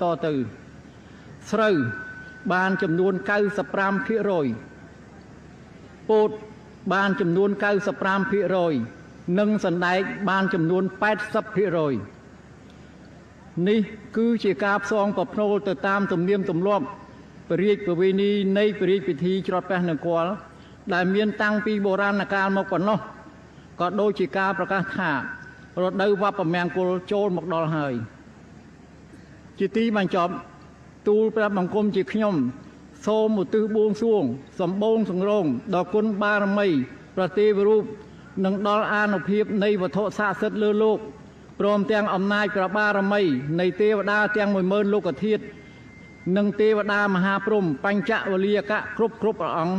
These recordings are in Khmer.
តទៅស្រូវបានចំនួន95%ពោតបានចំនួន95%និងសណ្ដែកបានចំនួន80%នេះគឺជាការផ្សងប្រផ្នូលទៅតាមទំនៀមទម្លាប់ព្រះរាជប្រវេណីនៃព្រះរាជពិធីច្រត់ព្រះនង្គ័លដែលមានតាំងពីបុរាណកាលមកប៉ុណ្ណោះក៏ដូចជាការប្រកាសថារដូវវប្បមង្គលចូលមកដល់ហើយជាទីបញ្ចប់ទូលព្រះបង្គំជាខ្ញុំសូមឧទ្ទិសបួងសួងសម្បូងសង្រោងដល់គុណបារមីប្រទេវរូបនិងដល់អានុភាពនៃវត្ថុស័ក្តិសិទ្ធិលើលោកព្រមទាំងអំណាចព្រះបារមីនៃទេវតាទាំង10000លោកធាតុនិងទេវតាមហាព្រហ្មបញ្ចវលីយកៈគ្រប់គ្រប់ព្រះអង្គ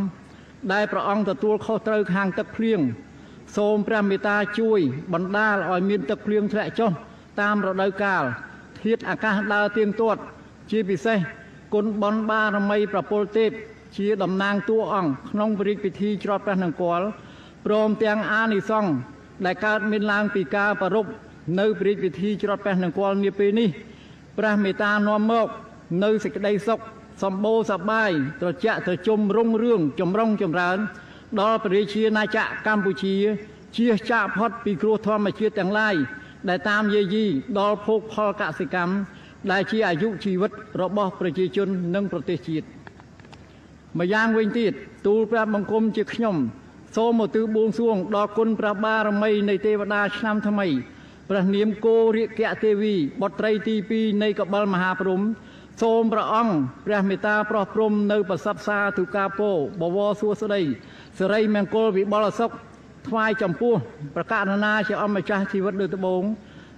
ដែលព្រះអង្គទទួលខុសត្រូវខាងទឹកភ្លៀងសូមព្រះមេត្តាជួយបណ្ដាលឲ្យមានទឹកភ្លៀងធ្លាក់ចុះតាមរដូវកាលធាតុអាកាសដើរទៀងទាត់ជាពិសេសគុណបុណ្យបារមីប្រពលទេពជាតំណាងតួអង្គក្នុងព្រះរាជពិធីច្រត់ព្រះនង្គ័លព្រមទាំងអានិសង្សដែលកើតមានឡើងពីការប្រារព្ធនៅព្រះរាជពិធីច្រត់ព្រះនង្គ័លនាពេលនេះព្រះមេត្តានាំមកនៅសេចក្តីសុខសម្បូរសប្បាយត្រជាក់ត្រជុំរុងរឿងចម្រុងចម្រើនដល់ព្រះរាជាណាចក្រកម្ពុជាជៀសចាកផុតពីគ្រោះធម្មជាតិទាំងឡាយដែលតាមយាយីដល់ភោគផលកសិកម្មដែលជាអាយុជីវិតរបស់ប្រជាជននិងប្រទេសជាតិម្យ៉ាងវិញទៀតទូលព្រះបង្គំជាខ្ញុំសូមឧទ្ទិសបួងសួងដល់គុណព្រះបារមីនៃទេវតាឆ្នាំថ្មីព្រះនាមគោរិកៈទេវីបុត្រីទី2នៃកបិលមហាព្រហ្មសូមព្រះអង្គព្រះមេត្តាប្រោះព្រំនៅប្រសព្វសាធុការពោបវរសួស្តីសិរីមង្គលវិបុលសុខថ្វាយចំពោះប្រកាសណាជាអម្ចាស់ជីវិតដូចត្បូង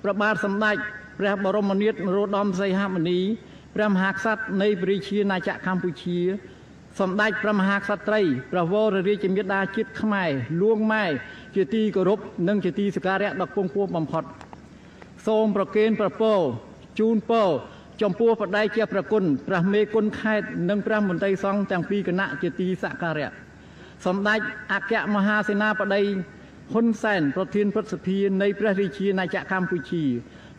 ព្រះបាទសម្ដេចព្រះបរមនាថនរោត្តមសីហមុនីព្រះមហាក្សត្រនៃព្រះរាជាណាចក្រកម្ពុជាសម្ដេចព្រះមហាក្សត្រីព្រះវររាជមាតាជាតិខ្មែរលួងម៉ែជាទីគោរពនិងជាទីសក្ការៈដ៏គង់ខ្ពស់បំផុតសូមប្រគេនប្រពរជូនពរចំពោះបដិជាប្រគុណព្រះមេគុណខេត្តនិងព្រះមន្ត្រីសង្ឃទាំងពីរគណៈជាទីសក្ការៈសម្ដេចអគ្គមហាសេនាបតីហ៊ុនសែនប្រធានព្រឹទ្ធសភានៃព្រះរាជាណាចក្រកម្ពុជា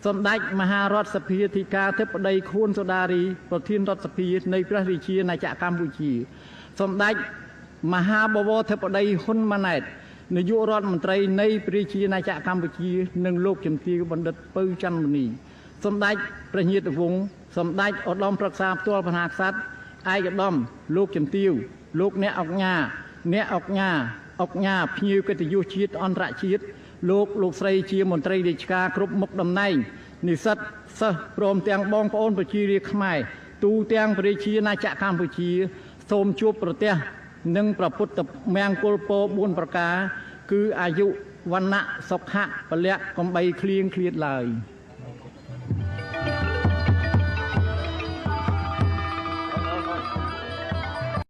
សម្ដេចមហារដ្ឋសភាធិការធិបតីខួនសូដារីប្រធានរដ្ឋសភានៃព្រះរាជាណាចក្រកម្ពុជាសម្ដេចមហាបវរធិបតីហ៊ុនម៉ាណែតនាយករដ្ឋមន្ត្រីនៃព្រះរាជាណាចក្រកម្ពុជានិងលោកជំទាវបណ្ឌិតពៅច័ន្ទមុនីសម្ដេចព្រះញាតិវង្សសម្ដេចឧត្តមប្រឹក្សាផ្ទាល់ព្រះមហាក្សត្រឯកឧត្តមលោកជំទាវលោកអ្នកអុកញ៉ាអ្នកអុកញ៉ាអុកញ៉ាភ្ញៀវកិត្តិយសជាតិអន្តរជាតិលោកលោកស្រីជាមន្ត្រីរាជការគ្រប់មុខតំណែងនិស្សិតសិស្សព្រមទាំងបងប្អូនប្រជារាស្ត្រខ្មែរទូទាំងព្រះរាជាណាចក្រកម្ពុជាសូមជួបប្រទះនិងព្រះពុទ្ធមង្គលពរ4ប្រការគឺអាយុវណ្ណៈសុខៈពលៈកំបីគ្លៀងឃ្លាតឡើយ។